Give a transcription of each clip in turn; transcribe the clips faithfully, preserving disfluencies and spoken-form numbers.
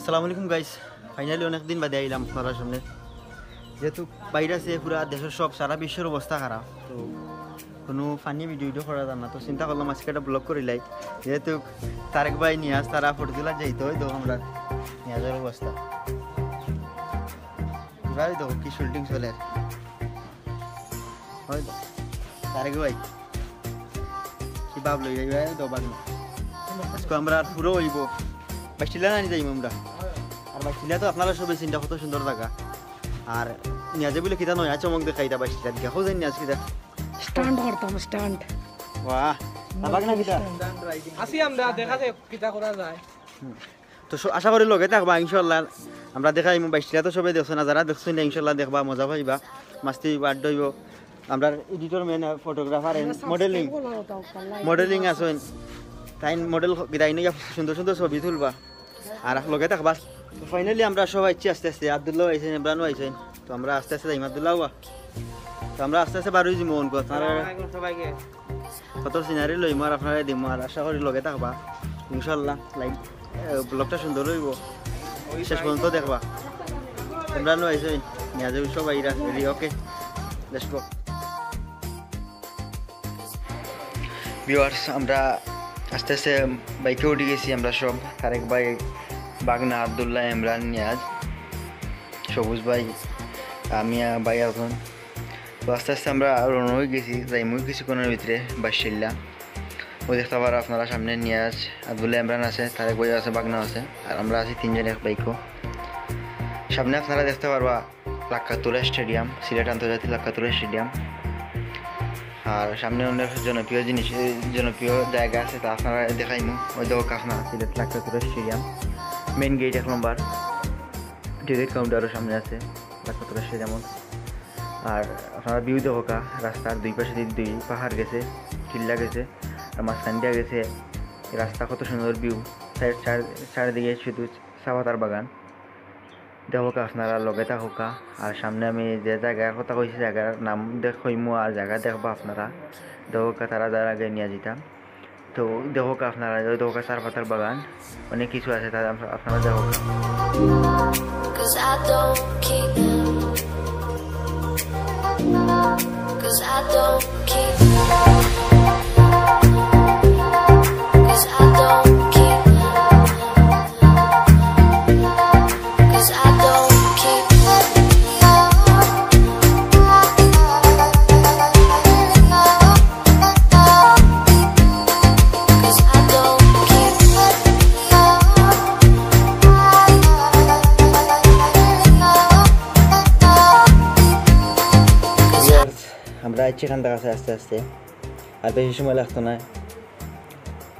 আসসালামু আলাইকুম guys, finally অনেক দিন বাদে আইলাম আপনারার সামনে। যেহেতু বাইরে আছে পুরা দেশর সব, সারা বিশ্বর অবস্থা খারাপ, তো কুনু ফানি ভিডিও ভিডিও করা যায় না, তো চিন্তা করলাম আজকে একটা ব্লগ করিলাই। যেহেতু তারেক ভাই, নিয়াজ তারা ফটো তোলা যাইতো, ওই দেখো আমরা নিয়াজর অবস্থা, পুরাই দেখো কি শুটিং চলের। ওই তো, তারেক ভাই, কি ভাব লই যাইবা, ওই তো বাগনা। আজকে আমরা আর পুরো অইবো, বাইশ টিলা নানি যাইমু আমরা। আর বাইশ টিলা তো আপনারা সবে চিন্তা কত সুন্দর জাগা। আর নিয়াজে বলে কিতা নয়া চমক দেখাইতা বাইশ টিলা, দেখো যাই নিয়াজ কিতা। স্টান্ট করতাম, স্টান্ট। বাহ, তা বাগনা কিতা? আছি আমরা, দেখা যাক কিতা করা যায়। তো স-, আশা করি লগে থাকবা ইনশাআল্লাহ। আমরা দেখাইমু বাইশ টিলা তো সবে দেখছো না, যারা দেখছো না ইনশাআল্লাহ দেখবা, মজা পাইবা। মাস্তি অইবো, আড্ডা অইবো। আমরার editor man, photographer, modelling, modelling আছইন, তাইন মডেল গিরাইন সুন্দর সুন্দর ছবি তুলবা। আর লগে থাকবা। তো ফাইনালি আমরা সব আইছি আস্তে আস্তে, আব্দুল্লাহ আইছইন, ইমরানও আইছইন। তো আমরা আস্তে আস্তে যাইমু, আব্দুল্লাহ বা। তো আমরা আস্তে আস্তে বারোই যাইমু অনকু। আপনারা আসসালামু আলাইকুম সবাইকে। কত সিনারি লইমু আর আপনারারে দিমু, আর আশা করি লগে থাকবা ইনশাআল্লাহ। লাইক, এ, ব্লগটা সুন্দর অইবো, শেষ পর্যন্ত দেখবা। ইমরানও আইছইন, নিয়াজও সব আইরা, রেডি, ওকে, লেটস গো। ভিউয়ার্স, আমরা আস্তে আস্তে বাইকে উঠি গেছি আমরা সব, তারেক ভাই, বাগনা, আব্দুল্লাহ, ইমরান, নিয়াজ, সবুজ ভাই, আমি, আ, ভাই এখন। তো আস্তে আস্তে আমরা রওনা অই গেছি, যাইমু কিছুক্ষণর ভিতরে বাইশ টিলা। ওই দেখতা পাররা আপনারা সামনে নিয়াজ, আব্দুল্লাহ, ইমরান আছে, তারেক ভাই আছে, বাগনা আছে, আর আমরা আছি তিনজন এক বাইকো। সামনে আপনারা দেখতা পারবা লাক্কাতুরা স্টেডিয়াম, সিলেট আন্তর্জাতিক লাক্কাতুরা স্টেডিয়াম। আর সামনে অনেক জনপ্রিয় জিনিস, এ, জনপ্রিয় জাগা আছে, তা আপনারারে দেখাইমু। ওই দেখো আপনারা সিলেট লাক্কাতুরা স্টেডিয়াম, মেইন গেইট এক নম্বর, টিকিট কাউন্টারও সামনে আছে লাক্কাতুরা স্টেডিয়ামর। আর আপনারা ভিউ দেখউক্কা, রাস্তার দুই পাশেদি দুই পাহাড় গেছে, টিলা গেছে, আর মাঝখান দিয়া গেছে রাস্তা, কত সুন্দর ভিউ। চার-, চার-, চারিদিকে শুধু চা পাতার বাগান। দেখউক্কা আপনারা, লগে থাকউক্কা। আর সামনে আমি যে জাগার কথা কইছি, জাগার নাম দেখ-, কইমু, আর জাগা দেখবা আপনারা। দেখউক্কা, তারা যার আগে নিয়া যিতা। তো দেখউক্কা আপনারা, ওই দেখউক্কা চা পাতার বাগান, অনেক কিছু আছে, তা আপ-, আপনারা দেখউক্কা। 'Cause I don't keep, 'cause I don't keep, 'cause I don't keep, 'cause I don't keep. Viewers, আমরা আইছি কান্দাকাছা আস্তে আস্তে, আর বেশি সময় লাগতো না।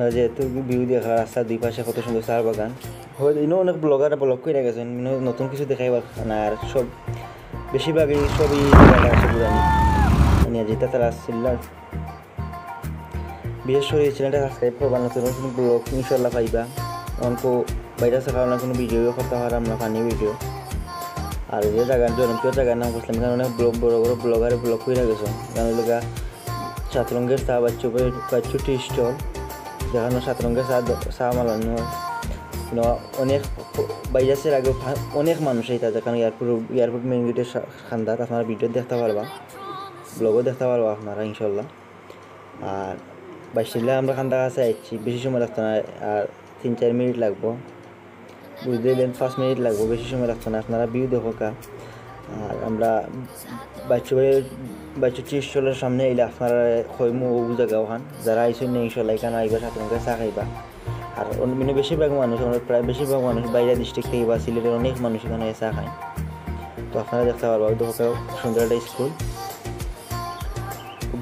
আর যেহেতু ভিউ দেখা রাস্তার দুই পাশে কত সুন্দর চা বাগান, হয় ইনো অনেক ব্লগার ব্লগ কইরা গেছইন, ইনো নতুন কিছু দেখাইবার না, আর সব বেশিরভাগই সবই জাগা আছে ঘুরানি। মানে যেটা তারা আসছিল, বিশেষ করে এই চ্যানেলটা সাবস্ক্রাইব করবা, নতুন নতুন ব্লগ ইনশাল্লাহ পাইবা। অনকু বাইরে আছে কারণে কুনু ভিডিও করতা পারলাম না, ফানি ভিডিও। আর যে জাগার জনপ্রিয় জাগার নাম কইছিলাম, এখানে অনেক ব্লগ, বড় বড় ব্লগারে ব্লগ কইরা গেছইন, কারণ এলাকা সাত রঙের চা, বাচ্চু, বাচ্চু টি স্টল, যেখানো সাত রঙের চা দ-, চা বানানো হয়। ইনো অনেক বাইরে আছে আগে ফা-, অনেক মানুষ আইতা, যেখানো এয়ারপোর্ট, এয়ারপোর্ট মেইন গেটের সা-, কান্দাত, আপনারা ভিডিও দেখতা পারবা, ব্লগও দেখতা পারবা আপনারা ইনশাল্লাহ। আর বাইশ টিলা আমরা কান্দাকাছা আইছি, বেশি সময় লাগতো না, আর তিন চার মিনিট লাগবো। বুঝতে গেলে পাঁচ মিনিট লাগবো, বেশি সময় লাগতো না। আপনারা ভিউ দেখউক্কা। আর আমরা বাচ্চু ভাই, বাচ্চু টি স্টলের সামনে আইলে আপনারারে কইমু অউ জাগা অখান। যারা আইছইন না ইনশাল্লাহ ইখানো আইবা, সাত রঙের চা খাইবা। আর অন-, মানে বেশিরভাগ মানুষ, আমরা প্রায় বেশিরভাগ মানুষ বাইরে ডিস্ট্রিক্ট থাকি বা সিলেটের অনেক মানুষ ইখানো চা খাইন। তো আপনারা দেখতা পারবা, ওই দেখউক্কা সুন্দর একটা স্কুল।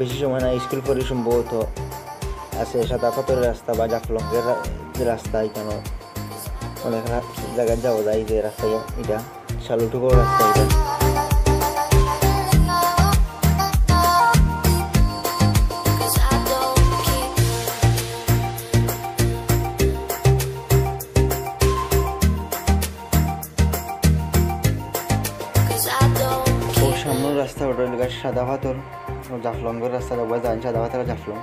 বেশি সময় না, স্কুল পরে সম্ভবত আছে সাদা পাথরের রাস্তা বা জাফলংয়ের রা-, যে রাস্তা, ইখানো অনেক রা-, জাগাত যাওয়া যায়, যে রাস্তা ইটা, শালুটুকর রাস্তা ইটা। ও সামনের রাস্তা ওটা হইল গিয়া সাদা পাথর, ও জাফলংয়ের রাস্তা যাওয়া যায় সাদা পাথর জাফলং।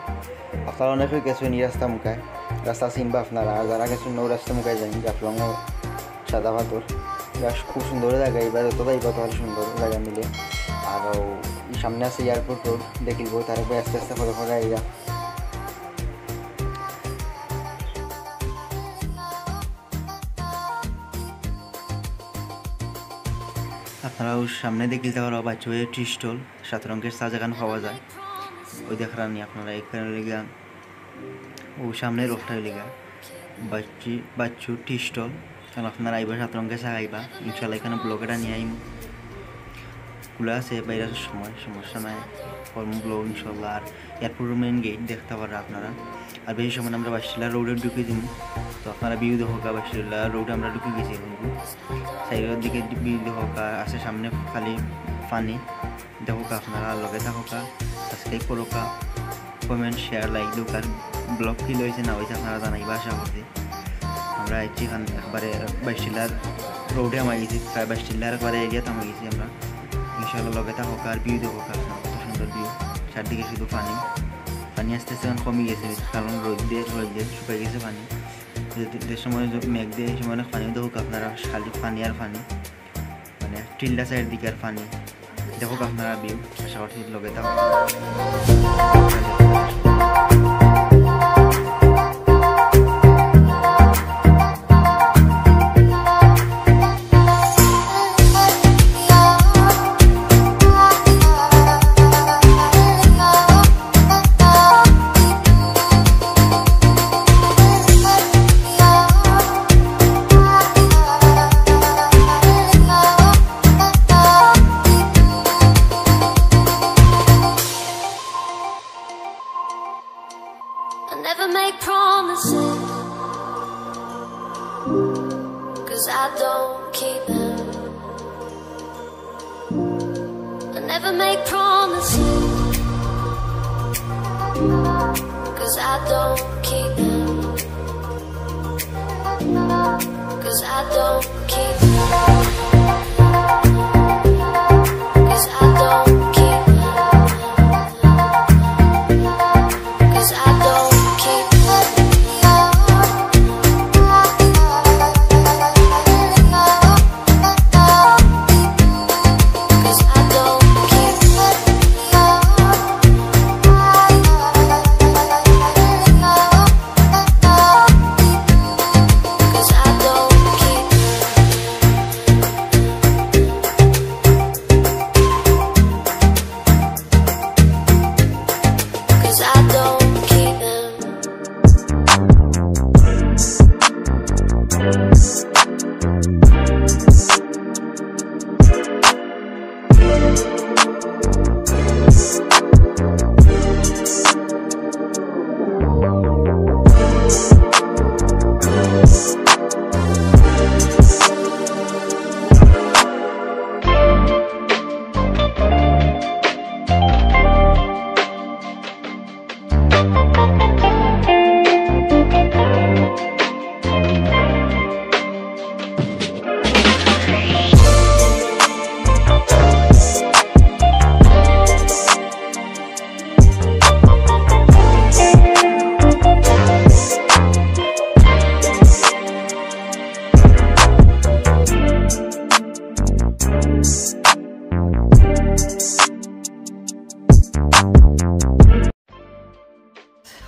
আপনারা অনেকে গেছইন ই রাস্তা মুখায়, রাস্তা চিনবা আপনারা, আর যারা গেছইন না অউ রাস্তা মুখায় যাইন জাফলং। সাদা পাথর। বেশ খুব সুন্দর জাগা, এবার যত যাইবা তত সুন্দর জাগা মিলে। আর ও সামনে আছে এয়ারপোর্ট রোড, দেখিলবো তার উপরে আস্তে আস্তে করে করে আইবা। আপনারা ওই সামনে দেখিলতা পারবা বাচ্চু ভাইর টি স্টল, সাত রঙের চা যেখানে পাওয়া যায়। ওই দেখরা নি আপনারা, এখানে লেগা ও সামনের রোডটা লেগা বাচ্চু বাচ্চু টি স্টল। কারণ আপনারা আইবা সাত রঙের চা খাইবা, ইনশাল্লাহ এখানে ব্লগ এটা নিয়ে আইমু। খোলা আছে বাইরে আসার সময়, সমস্যা নাই, করমু ব্লগ ইনশাল্লাহ। আর এয়ারপোর্ট মেইন গেট দেখতা পাররা আপনারা। আর বেশি সময় না আমরা বাইশ টিলা রোডে ঢুকি দিমু, তো আপনারা ভিউ দেখউক্কা, বাইশ টিলা রোডে আমরা ঢুকি গেছি এখন। সাইডের দিকে ভিউ দেখউক্কা, আছে সামনে খালি পানি। দেখউক্কা আপনারা, লগে থাকউক্কা, সাবস্ক্রাইব করউক্কা, কমেন্ট, শেয়ার, লাইক দেউক্কা। আর ব্লগ কিলা অইছে না অইছে আপনারা জানাইবা আশা করছি। আমরা আইছি এখান একবারে বাইশ টিলার রোডে হামাই গেছি, প্রায় বাইশ টিলার একবারে এরিয়াত হামাই গেছি আমরা। ইনশাল্লাহ লগে থাকউক্কা আর ভিউ দেখউক্কা আপনারা, কত সুন্দর ভিউ, চারদিকে শুধু পানি। পানি আস্তে আস্তে এখন কমি গেছে, কারণ রোদ দিয়ে রোদ দিয়ে শুকাই গেছে পানি। যে, যে সময় যে মেঘ দেয়, এই সময় অনেক পানি দেখউক্কা আপনারা, খালি পানি আর পানি, মানে টিল্লা সাইড দিকে আর পানি। দেখউক্কা আপনারা ভিউ, আশা করছি লগে থাকউক্কা। I never make promises, 'cause I don't keep them. I never make promises, 'cause I don't keep them. 'Cause I don't keep them. 'Cause I don't keep them. 'Cause I don't keep them. 'Cause I don't keep them. 'Cause I don't keep them. 'Cause I don't keep them.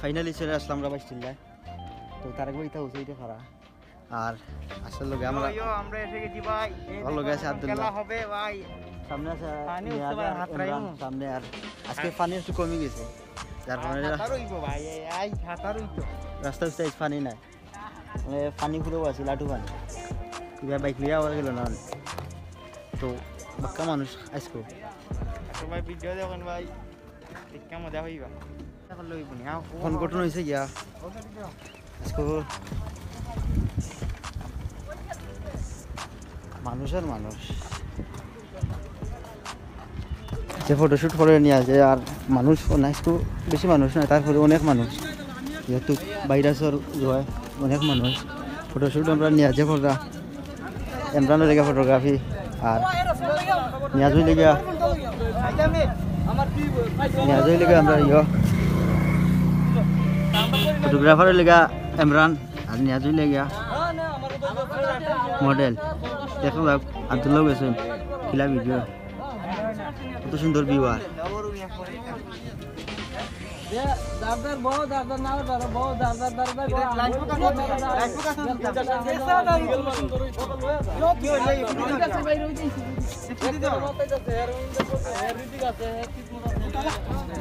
Finally চলে আসলাম আমরা বাইশ টিল্লায়। তো তারেক ভাই ইতা হচ্ছে, ইটা খাড়া। আর আসল লগে আমরা ইয়ো, ইয়ো, আমরা এসে গেছি ভাই। এই আমার লগে দেখো, আছে এখন আব্দুল্লাহ। খেলা হবে ভাই। সামনে আছে পানি উঠছে ভাই, নিয়াজ আর হাত ইমরান রাখবো। সামনে। আর আজকে পানি একটু কমে গেছে, যার কারণে আর হাতার হইবো ভাই, এই, এই হাতার হইতো। রাস্তা উস্তা আজ পানি নাই, মানে পানি পুরো আছে, লাঠু পানি। ইবার বাইক লইয়া আবার গেল না, তো বাক্কা মানুষ আজকে। তোমার ভিডিও দেখুন ভাই, দেখতে মজা হইবা। ফোন ঘটনা হয়েছে গিয়া। আজকে মানুষ আর মানুষ। যে ফটোশ্যুট করে নিয়ে আছে, আর মানুষ অনেক, একটু বেশি মানুষ না, তারপরে অনেক মানুষ, যেহেতু ভাইরাসর জয়, অনেক মানুষ। ফটোশ্যুট আমরা নিয়ে আছে কররা, ইমরান হইলে গিয়া ফটোগ্রাফি, আর নিয়াজ হইলে গিয়া, নিয়াজ হইলে গিয়া আমরা ইয়ো, ফটোগ্রাফার হইলে গিয়া ইমরান, আর নিয়াজ হইলে গিয়া মডেল। দেখা যাক, আব্দুল্লাহ গেছেন, কিলা ভিডিও। কত সুন্দর ভিউ আর। দাদার বউ, দাদার নাও, দাদার বউ, দাদার দাদার বউ।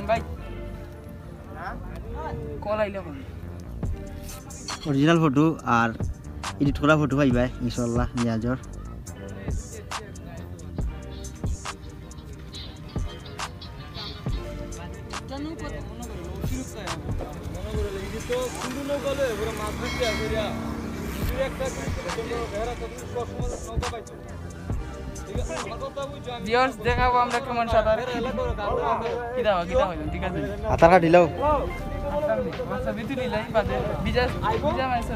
ভাই, কল আইলে হবে। অরিজিনাল ফটো আর এডিট করা ফটো পাইবা ইনশাআল্লাহ নিয়াজর। ভিউয়ার্স, দেখাবো আমরা কেমন সাঁতার। কি দাও, কি দাও, ঠিক আছে। আধার কার্ড দিলাও। আচ্ছা, বিটু দিলাই বাদে। বিজয়, বিজয় মাইসে।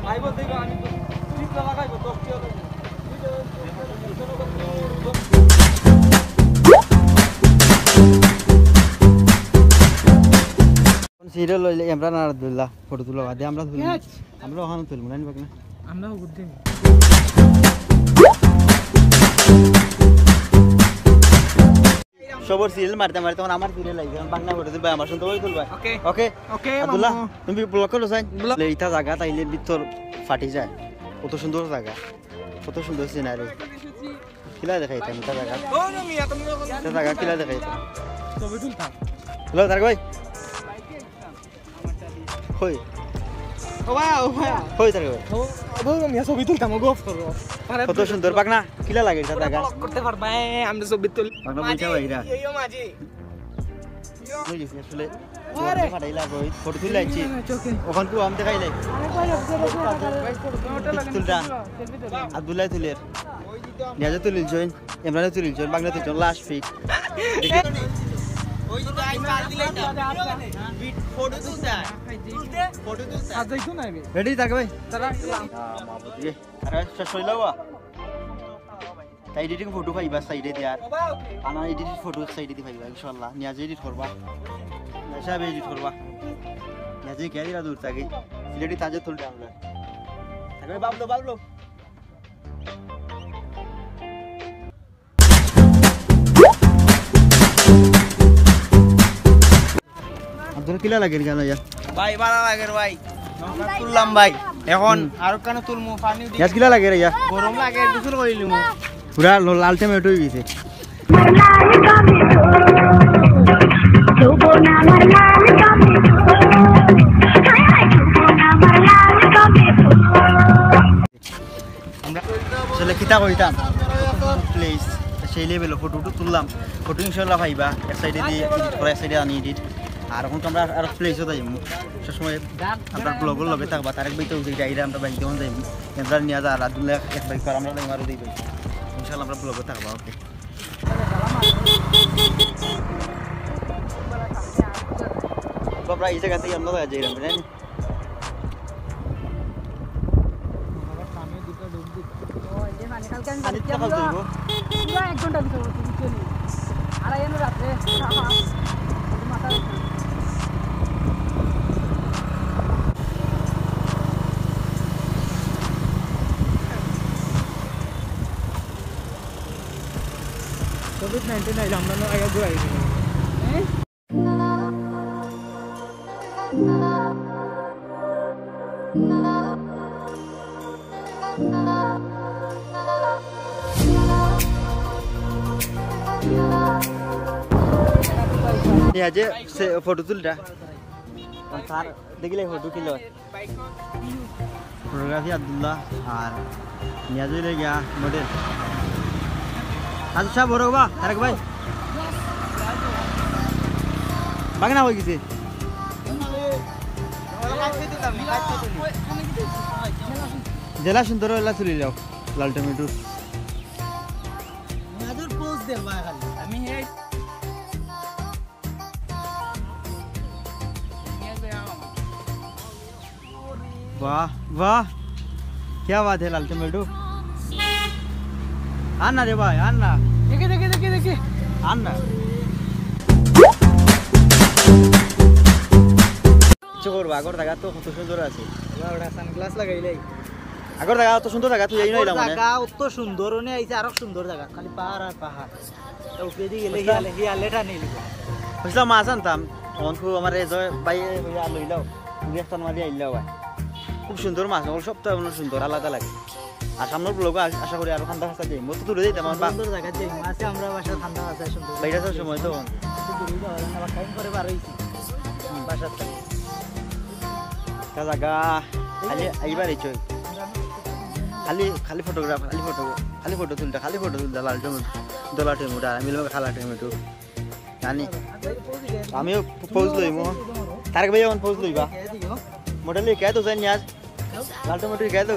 সিরিয়াল লইলে ইমরান আর আব্দুল্লাহ ফটো তুলো, বাদে আমরা তুলবো। আমরা ওখানে তুলবো, না, নিবা কিনা? আমরাও বুদ্ধি। সবর সিরিয়াল মারতে মারতে তখন আমার সিরিয়াল লাগবে। আমি বাংলা ফটো তুলবা, আমার সঙ্গে তুলবা। ওকে। ওকে। ওকে, আব্দুল্লাহ, মামু। তুমি ব্লগ করো, সাইন। ব্লগ। লে, ইটা জায়গা তাইলে ভিতর ফাটি যায়। কত সুন্দর জায়গা, কত সুন্দর সিনারি। কিলা দেখাইতাম ইটা জায়গা? ও, না, মিয়া, তুমি ওখানে ইটা জায়গা কিলা দেখাইতাম? ছবি তুলতাম। হ্যালো, তারক ভাই। কই? ও ভাই, ও ভাই। কই তারক ভাই? ও, ও, মিয়া, ছবি তুলতাম, ও গফ করো। আরে কত সুন্দর বাগনা, কিলা লাগে ইটা জায়গা? ব্লগ করতে পারবা, এ, আমরা ছবি তুলি। বাগনা বলছে মাঝি, ভাইরা। এই, এই, মাঝি। হয়ে গেছে আসলে। আরে। ফাটাইলা কই? ফটো তুলে আইছি। চোখে। ওখান তো আমি দেখাইলে। আরে ভাই, অফিসার আছে, অফিসার আছে। তুলরা। আব্দুল্লাহ তুলের। নিয়াজে তুলিল জয়েন। ইমরানে তুলিল জয়েন। বাগনা তুলিল জয়েন। Last pick. দেখি। ওই তো আই পার দিলে না। ফটো তুলতে হয়। তুলতে? ফটো তুলতে হয়। আর যাইতো না এবার। রেডি থাকবে? তারা আরে, শেষ হইল বা? তাই এডিটিং ফটো পাইবা সাইডে দিয়ার। আনা এডিটিং ফটো সাইডে দি পাইবা, ইনশাআল্লাহ। নিয়াজে এডিট করবা। নিয়াজে এডিট করবা। নিয়াজে কে দিলা দূর থাকি? সিলেটি তাজে তুলতে আমরা। আরে, বাবলো, বাবলো। আব্দুল, কিলা লাগের গান ইয়া? ভাই, ভালা লাগের ভাই। তুললাম ভাই। এখন হুম। আর কেন তুলমু? পানি দি। ইয়াস কিলা লাগের ইয়া? গরম লাগে, গোসল করিলিমু। পুরা ল-, লাল টমেটো হয়ে গেছে। আমরা আসলে কিতা কইতাম, প্লিজ, সেই লেভেলে ফটো উটো তুললাম। ফটো ইনশাআল্লাহ পাইবা, এক সাইডে দি এডিট করা, এক সাইডে আনি এডিট। আর এখন তো আমরা আর প্লেসও যাইমু, সবসময় আমরা ব্লগর লগে থাকবা। তারেক ভাই তো ওই যে যাইরা আমরা বাইক দেওয়ান যাইমু, আমরা নিয়ে যা রাত দিলে এক বাইক কর আমরা যাইমু আরো দুই বাইক। ইনশাআল্লাহ আমরা ব্লগে থাকবা, ওকে। বাবা, এই জায়গাতে আমরা যাইলাম, জানি? ও, এই যে মানে কালকে আমি বাড়িতে পানিতে খাওয়া যাইবো? পুরো এক ঘন্টা ভিতরে বসে, বুঝছো নি? আর এই এলো রাত্রে, আহা, মাথা ব্যথা। কোভিড নাইনটিন আইলে আমরা না আগে ঘুরাই দিই। হ্যাঁ? এই যে সে ফটো তুলটা। স্যার, দেখিলে ফটো কিলো। ফটোগ্রাফি আব্দুল্লাহ আর নিয়াজ অইলে গিয়া মডেল। আচ্ছা, বড় বা, তারেক ভাই। বাগনা হয়ে গেছে। জেলা সুন্দর হইলা চলে যাও, লাল টমেটো। নিয়াজর পোজ দে ভাই খালি। আমি এই वाह, वाह, क्या बात है लाल टमेटो। आना रे भाई, आना। देखे, देखे, देखे, देखे। आना। চোখর বাগর জায়গা তো কত সুন্দর আছে। ওরা সানগ্লাস লাগাইলাই। আগর জাগা অত সুন্দর জাগা, তুই এই নইলাম মানে। জাগা অত সুন্দর, অনে আইছে আরো সুন্দর জাগা, খালি পাহাড় আর পাহাড়। তো উপরেদি গেলে বুঝলাম। হিয়ালে, হিয়ালে টানি নিব। বুঝলাম, মাছ আনতাম। তখন খুব আমার এই যে ভাই, এই ভাই আর লইলাও। তুমি একটা মারি আইলাও ভাই। খুব সুন্দর মাছ, ওগুলো সব তো এমন সুন্দর, আলাদা লাগে। আর সামনের ব্লগে আ-, আশা করি আরো ঠান্ডা খাসা যাই। মতো তুলে দিতাম আমার বা- সুন্দর জায়গা যাই, মাছে আমরা বাসা ঠান্ডা আছে, সুন্দর। বাইরে আসার সময় তো। একটু দূরে যাওয়া যায় না, আবার টাইম করে বার হইছি। হুম। বাসার থেকে। একটা জায়গা, খালি এইবার এই চই। খালি, খালি ফটোগ্রাফ, খালি ফটো, খালি ফটো তুলতে, খালি ফটো তুলতে, লাল টমেটো, দলা টমেটো, আর আমি লোক খালা টমেটো। জানি। আমিও পোজ লইমু। তারেক ভাই এখন পোজ লইবা। মডেল কে তো জানি আজ। লাল টমেটো কে তো।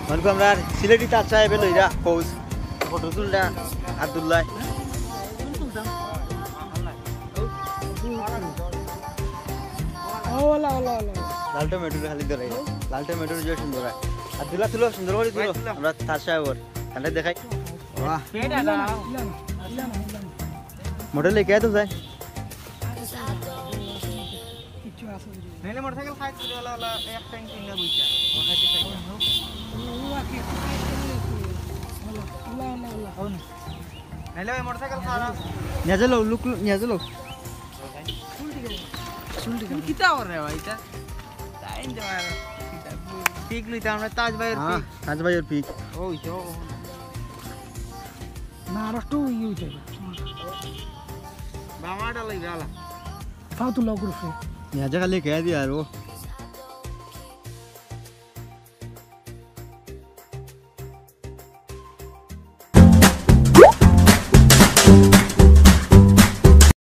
মনে করি আমরা সিলেটি তার সাহেবে লইরা পোজ। ফটো তুলরা আব্দুল্লাহ। ও, ওলা, ওলা, ওলা। লাল টমেটোর খালি ধরে। লাল টমেটোর যে সুন্দর হয়। আর তুলা তুলো সুন্দর করে তুলো। আমরা তার সাহেব ওর। তাহলে দেখাই। বাহ। মডেল কে তো যায়? নাইলে মোটরসাইকেল খাই তুলে ওলা, ওলা, এক টাইম কিনে বুঝা। ও খাইতে চাই না। নাইলে ওই মোটরসাইকেল খাওয়া। নিয়ে যালো, লুক, নিয়ে যালো। তুমি কিতা করে ভাই, এটা? তাই তো আর কিতা? পিক লইতে আমরা তাজ ভাইয়ের হ্যাঁ, পিক। তাজ ভাইয়ের পিক। ওই তো। না, আর একটু ইয়ে হইতে হবে। বামাটা লইবে আলা। ফাও তো লগ রুফে। নিয়ে যা খালি খেয়ে দিয়ে আর ও।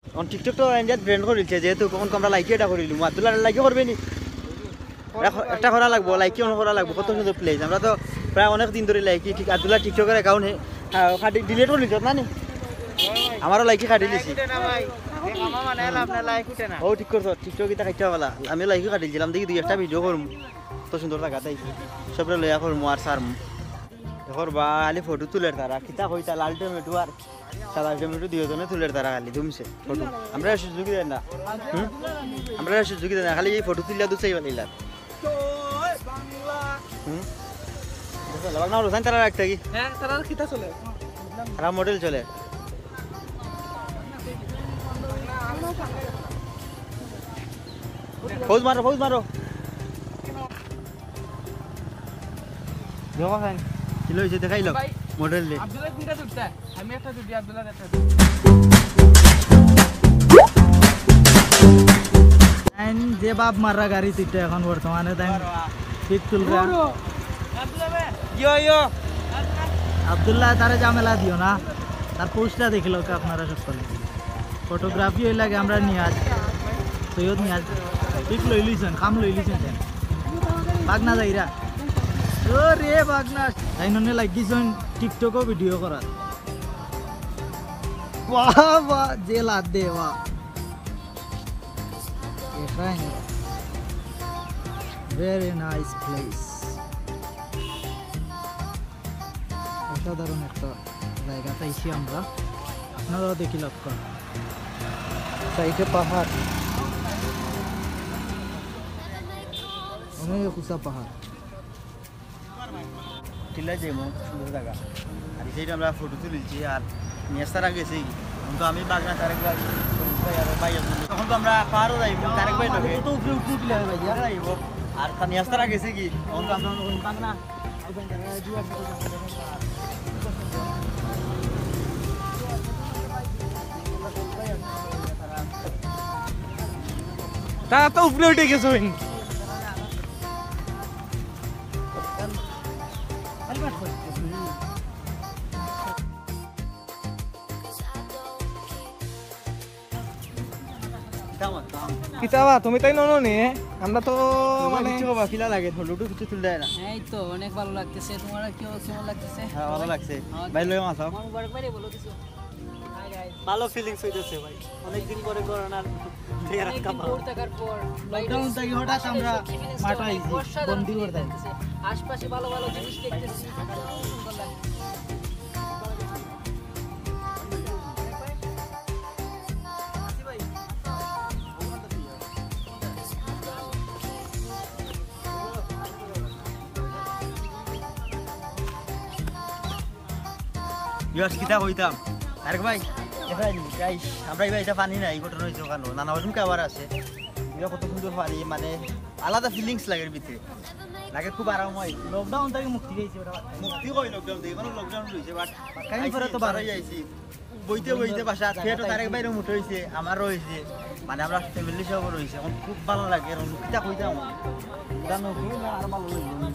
এখন TikTok তো ইন্ডিয়াত ব্যান করিলছে, যেহেতু এখন আমরা লাইকি এটা করিলিমু, আব্দুল্লাহ লাইকি করবে নি? এটা ক-, একটা করা লাগবো, লাইকি অন করা লাগবো, কত সুন্দর প্লেস। আমরা তো প্রায় অনেক দিন ধরে লাইকি, ঠিক আব্দুল্লাহ TikTok-এর অ্যাকাউন্ট কাটি, ডিলিট করিলছ না নি? আমারও লাইকি কাটি দিছি। উঠে না ভাই, এই মামা মানে এলা আপনার লাইক উঠে না। ও ঠিক করছো, TikTok এটা খাইতে পারলা। আমি লাইকি কাটিলছিলাম, দেখি দুই একটা ভিডিও করমু, কত সুন্দর জাগা তাই, সবরে লইয়া করমু আর সারমু। দেখো বা, খালি ফটো তুলের তারা, কিতা কইতা, লাল টমেটো আর সাদা টমেটো দুইজনে তুলের তারা খালি জমছে ফটো। আমরা সুযোগ দেয় না, হুম? আমরা সুযোগ দেয় না, খালি এই ফটো তুলিয়া দুসাই বানাইলাম। হুম? দেখো, লাল না হলো, তারা রাখতে কি? হ্যাঁ, তারা কিতা চলে? তারা মডেল চলে। পোজ মারো, পোজ মারো। দেখো খান, কিলা অইছে দেখাইলো ভাই, মডেল রে। আব্দুল্লাহ কোনটা তুলতা? আমি একটা তুলি, আব্দুল্লাহ একটা তুলি। আইন যে বাপ মাররা গাড়ি তুইটা এখন বর্তমানে তাই ঠিক তুলরা। ইয়ো, ইয়ো। আব্দুল্লাহ তারে ঝামেলা দিও না, তার পোস্টটা দেখিলাউক্কা আপনারা সকলে। ফটোগ্রাফি অই লাগে আমরা নিয়াজ, সৈয়দ নিয়াজ। ঠিক লইলিছইন, কাম লইলিছইন তাইন। বাগনা যাইরা। ও রে বাগনা। তাইন অনে লাগিছইন TikTok-ও ভিডিও করার। বাহ, বাহ, যে লাত দে, বাহ। এখানে। Very nice place. অসাধারণ একটা জাগাত আইছি আমরা, আপনারাও দেখিলাউক্কা। সাইডে পাহাড়, অনেক উঁচা পাহাড়। টিলা যে মন সুন্দর জাগা। আর এই সাইডে আমরা ফটো তুলিছি, আর নিয়াজ তারা গেছে কি? এখন তো আমি বাগনা তারেক ভাই, ভাই আর ভাই আছে। তখন তো আমরা পাহাড়ও যাইব, তারেক ভাই লগে। তো উপরে উঠতে উঠতে হবে ভাই, যাইব। আর তা নিয়াজ তারা গেছে কি? এখন তো আমরা বাগনা। তারা তো উপরে উঠে গেছে ভাই। কিতাবা, তুমি তাই ননো নি? আমরা তো মানে কিছু বাবা কিলা লাগে, ফটো উটো কিছু তুলে দেয় না। এই তো অনেক ভালো লাগতেছে। তোমার কি অবস্থা, কেমন লাগতেছে? হ্যাঁ, ভালো লাগছে। ভাই, লয়ে মাছ আও। আমার মুবারক ভাইরে বলো কিছু। Hi guys। ভালো ফিলিংস হইতেছে ভাই, অনেকদিন পরে করোনার থেকে অনেকদিন রাখা দূর থাকার পর লকডাউন থেকে হঠাৎ আমরা মাঠে আইছি, বন্দি করে দেয়। আশপাশে ভালো ভালো জিনিস দেখতেছি। ভিউয়ার্স, কিতা কইতাম? আরেক ভাই, দেখইন, গাইস, আমরা ইবা ইটা পানি নাই, ঘটনা অইছে অখানো। নানা রকম খাবার আছে। ইবা কত সুন্দর পানি, মানে, আলাদা ফিলিংস লাগের ভিতরে। লাগে খুব আরাম অয়। লকডাউন থাকি মুক্তি পাইছি ওটা। মুক্তি কই লকডাউন থাকি? অখনো লকডাউন রইছে, but কাহিনী করে তো বার অইছি। বইতে বইতে বাসা, পেটও তারেক ভাইরও মুটা অইছে, আমারও অইছে। মানে, আমরা ফ্যামিলি সহ রইছে। অখন খুব ভালা লাগে, অখন কিতা কইতাম? ওটা নতুন না, আর ভালা লাগবো।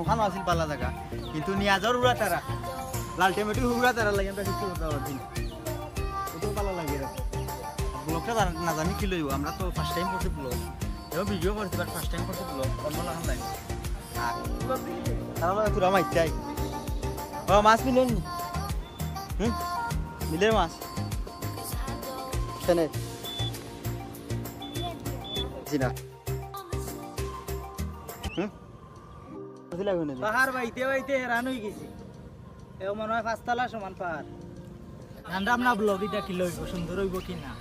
অখানো আছিল ভালা জাগা, কিন্তু নিয়াজর উড়া তারা, লাল টমেটো উড়া তারা লাগে, আমরা কিছু করতে পারছি না। ওটাও ভালা লাগে এরকম। ব্লগটা জান-, না জানি কিলা অইবো, আমরা তো ফার্স্ট টাইম করছি ব্লগ। এবার ভিডিও করছি, but ফার্স্ট টাইম করছি ব্লগ, অন্য লাখান লাগে। আর তারা বলে, "তোরা মাইর চাই।" ও, মাছ মিলেনি? হুম? মিলের মাছ? কেনে? জি না। হুম? বুঝলে এখন এই যে। পাহাড় বাইতে বাইতে হেরান অই গেছি। এ মনে অয় পাঁচতলা সমান পাহাড়। আমরা, আমরা ব্লগ ইটা কিলা অইবো, সুন্দর অইবো কি না?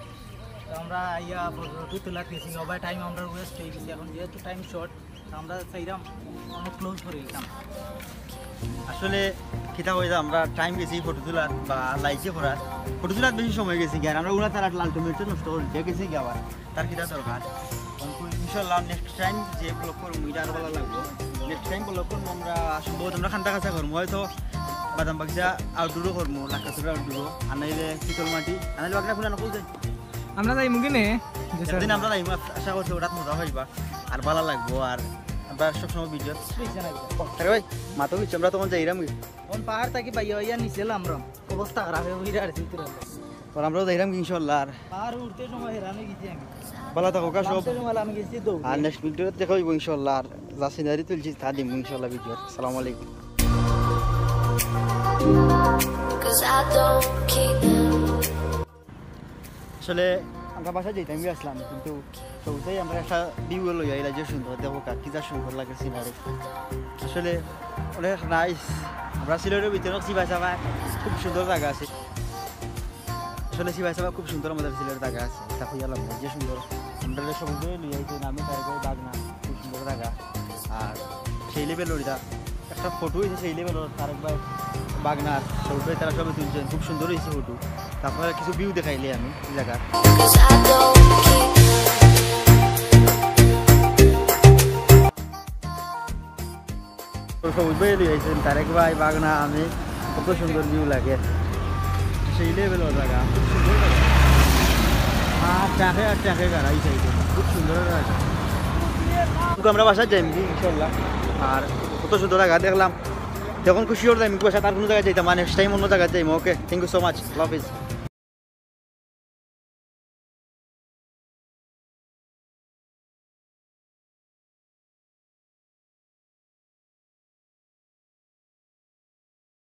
তো আমরা আইয়া ফটো তুলাত গেছি, সবাই টাইম আমরা ওয়েস্ট অই গেছি। অখন যেহেতু টাইম শর্ট, তো আমরা চাইরাম অনেক ক্লোজ করি দিতাম। আসলে কিতা কইতাম, আমরা টাইম গেছি ফটো তুলাত বা লাইকে করার, ফটো তুলাত বেশি সময় গেছি গিয়া। আর আমরা উড়া তারা লাল টমেটো নষ্ট করি দিয়া গেছি গিয়া আবার। তার কিতা দরকার? ইনশাআল্লাহ নেক্সট টাইম যে ব্লগ করমু, ইটা আরো ভালা লাগবো। নেক্সট টাইম ব্লগ করমু আমরা সম্ভবত আমরা খান্তা খাসা করমু, হয়তো বাদাম বাগিচা আউটডোরও করমু, লাক্কাছড়া আউটডোরও, আর নাইলে শীতল মাটি, আর নাইলে বাগড়া ফুলানো কই যাই। আমরা যাইমু কিনে? একদিন আমরা যাইমু, আশা করছি ওটাত মজা অইবা, আর ভালা লাগবো। আর আমরা সবসময় ভিডিও, আরে ভাই, মাথা কিছু আমরা তখন যাইরাম কি? অখন পাহাড় থাকি বাইয়া বাইয়া নিচে লামরাম, অবস্থা খারাপ অই গেছে আর কি। আর আমরাও যাইরাম কি ইনশাআল্লাহ। আর পাহাড় উঠতে সময় হেরান অই গেছি আমি। ভালা থাকো, কা সব। লামতে সময় আমি গেছি দৌড়ে। আর নেক্সট ভিডিওত দেখা অইবো ইনশাআল্লাহ। আর যা সিনারি তুলছি তা দিমু ইনশাআল্লাহ ভিডিওত। আসসালামু আলাইকুম। আসলে আমরা বাসায় যাইতাম গিয়া আসলাম, কিন্তু সবুজে আমরা একটা ভিউ লইয়া আইলা যে সুন্দর, দেখো কা, কি যা সুন্দর লাগে সিনারি। আসলে অনেক নাইস। আমরা সিলেটের ভিতরে চিবাই চাবাই খুব সুন্দর জাগা আছে। আসলে চিবাই চাবাই খুব সুন্দর আমাদের সিলেটের জাগা আছে, তা কইয়া লাভ নাই, যে সুন্দর। আমরা সবুজে লইয়া আইছি, নামে তার বাগনা, খুব সুন্দর জাগা। আর সেই লেভেল ওইটা একটা ফটো অইছে, সেই লেভেল তারেক ভাই বাগনার সবুজ ভাই তারা সবাই তুলছেন, খুব সুন্দর অইছে ফটো। তারপরে কিছু ভিউ দেখাইলে আমি এই জায়গা। তো সবুজ ভাই লই আইছেন, তারেক ভাই, বাগনা, আমি, কত সুন্দর ভিউ লাগে। সেই লেভেল জায়গা, খুব সুন্দর জায়গা। আর চাকে আর চাকে গাড়া এই সাইডে, খুব সুন্দর জায়গা। তো আমরা বাসায় যাইমু কি ইনশাআল্লাহ। আর কত সুন্দর জায়গা দেখলাম, যখন খুশি হয়ে যাইমু বাসায়, তার কোনো জায়গায় যাইতাম, মানে নেক্সট টাইম অন্য জায়গায় যাইমু। ওকে, thank you so much, Allah Hafiz.